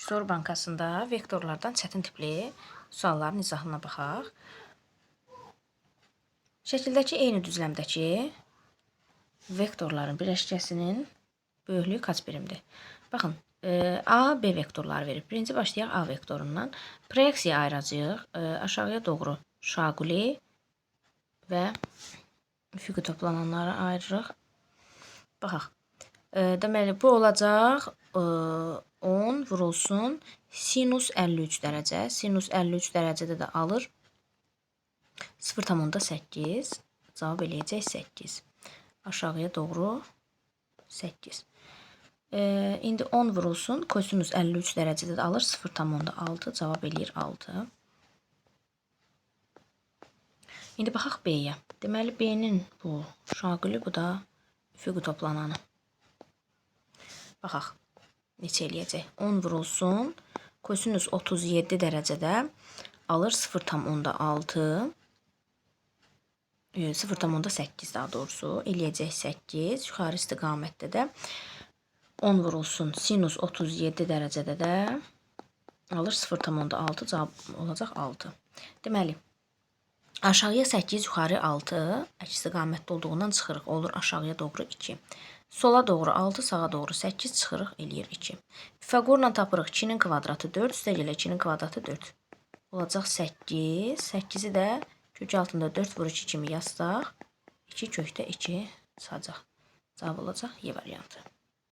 Soru bankasında vektorlardan çətin tipli sualların izahına baxaq. Şəkildəki eyni düzləmdəki vektorların birləşkəsinin böyüklüyü kaç birimdir? Baxın, A, B vektorları verib. Birinci başlayaq A vektorundan. Proyeksiya ayıracağıq. Aşağıya doğru şaquli və üfüqi toplananları ayırırıq. Baxaq. Deməli, bu olacaq 10 vurulsun sinus 53 dərəcə. Sinus 53 dərəcədə də alır 0,8. Cavab eləyəcək 8. Aşağıya doğru 8. İndi 10 vurulsun. Kosinus 53 dərəcədə də alır 0,6. Cavab eləyir 6. İndi baxaq B-yə. Deməli, B-nin bu şaquli, bu da üfüqi toplananı. Baxaq, neçə eləyəcək? 10 vurulsun. Kosinus 37 dərəcədə alır 0,6. 0,8 daha doğrusu eləyəcək 8. Yuxarı istiqamətdə də 10 vurulsun. Sinus 37 dərəcədə də alır 0,6, cavab olacaq 6. Deməli, aşağıya 8, yuxarı 6, əks istiqamətdə olduğundan çıxırıq. Olur aşağıya doğru 2. Sola doğru 6, sağa doğru 8 çıxırıq, eləyir 2. Pifaqorla tapırıq 2-nin kvadratı 4, üstə gələ 2-nin kvadratı 4. Olacaq 8. 8-i də kök altında 4 vur 2 kimi yazsaq, 2 kökdə 2 çıxacaq. Cavab olacaq Y variantı.